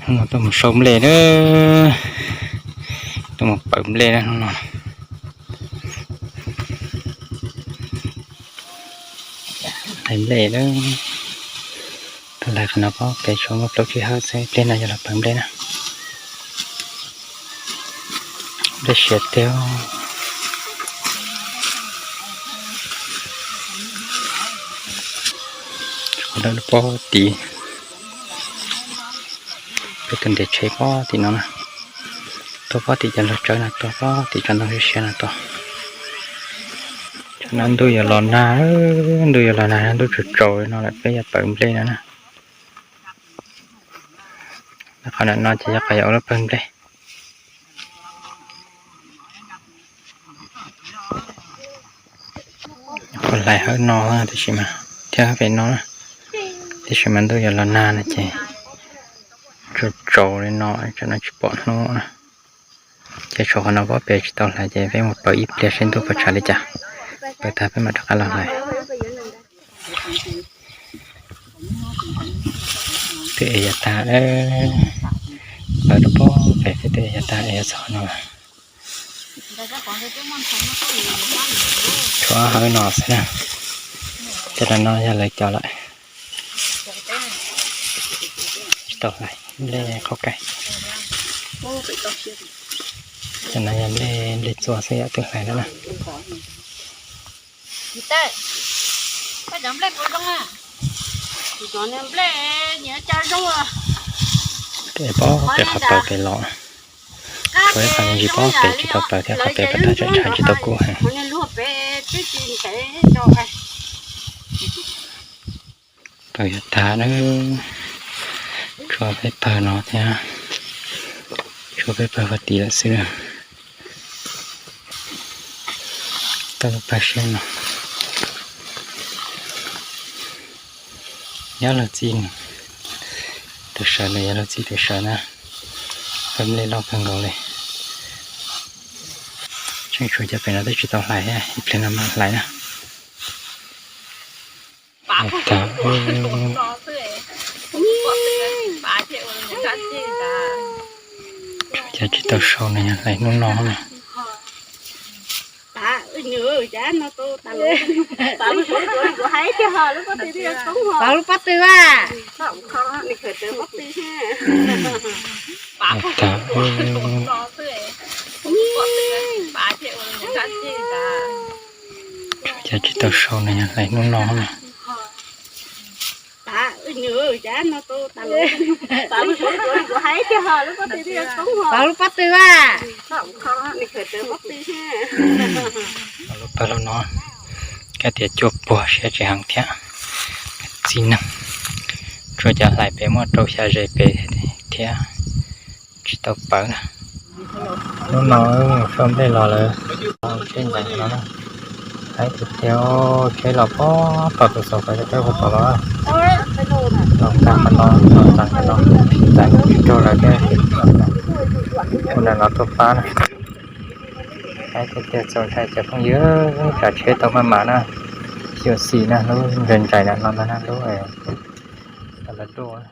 Hnub no tuaj mus sau nplej na, tuaj mus pawv nplej na hnub no. Hlais nplej na, hlais qhov no pob pem tshuav muaj plaub tsib hawm xwb, ib pliag no yog los pawv nplej na. Nplej siav tiag. Qhov no pob tid, peb tus nres tsheb pob tim no na. Tuaj pob tim cov lug tsawb no, tuaj pob tim tsob ntoo siab siab no tuaj. Tam no ntuj yuav los nag, ntuj yuav los nag, ntuj tsaus tsaus li no lawm peb yuav pawv nplej no na. Qhov no ces yog qhov yuav ua lub pawg nplej. Qhov hlais hawm no tab sis mas thiab pem no, tab sis mas ntuj yuav los nag no ces tsaus tsaus li no, tsam no tsis pom hnub na. Ces tshuav qhov no pob pem tsis tau hlais ces peb mus pawv ib pliag seb ntuj puas tshav li cas. Pawv tag peb mam rov qab los hlais. Twb es yav tag, pawv rau pob pem twb es yav tag es yuav txog qhov no lawm. Tshuav hawm no xwb na. Cov no yog lawv cov lawm. Tsis tau hlais, nplej qhaub kaij. Cov no yog nplej, nplej txua xwb yom, twb hlais lawm na. Peb pob pem qhov pawv pem los. Tshuav ib qho me ntsis pob pem tsis tau pawv thiab, qhov pem pawv tag tsam tshav tsis tau kub heev. Pawv yuav tag na, tshuav peb pawg no thiab, tshuav peb pawg qhov tid lawm xwb. Tau pawg siab no. Nyob luag txij tus sawv no, yog luag txij tus sawv na. Pawg nplej loj kawg nkaus li. Tseem tshuav cov pem no twb tsis tau hlais thiab, ib pliag no mam hlais na. Tag, tshuav cov tsis tau sau no yog hlais hnub no na. Lub pob tw a. Tag, tshuav cov tsis tau sau no yog hlais hnub no na. Lub pob tw a. Lub pawg lub no, kab tias cuaj puas siab tsis heev thiab. Txij neeg, tshuav cov hlais pem muaj rau xya ze pem thiab tsis tau pawv na. Hnub no sau nplej los lawm, tsheb ncaim no na. Haib tiag tiag, tsheb los pob tom tus xaus pawv cov peb puas pom los. Los txog qhov no, los txog qhov no, tsis txog tsis raug lawv thiab. Ua ntawm no tuaj pab na. Haib tiag tiag, txaus ntshai cov phooj ywg, tsam tsheb tau maj mam na. Xyuam xim na, lub ntsais ntsais no ntag na, lub lawv duaj.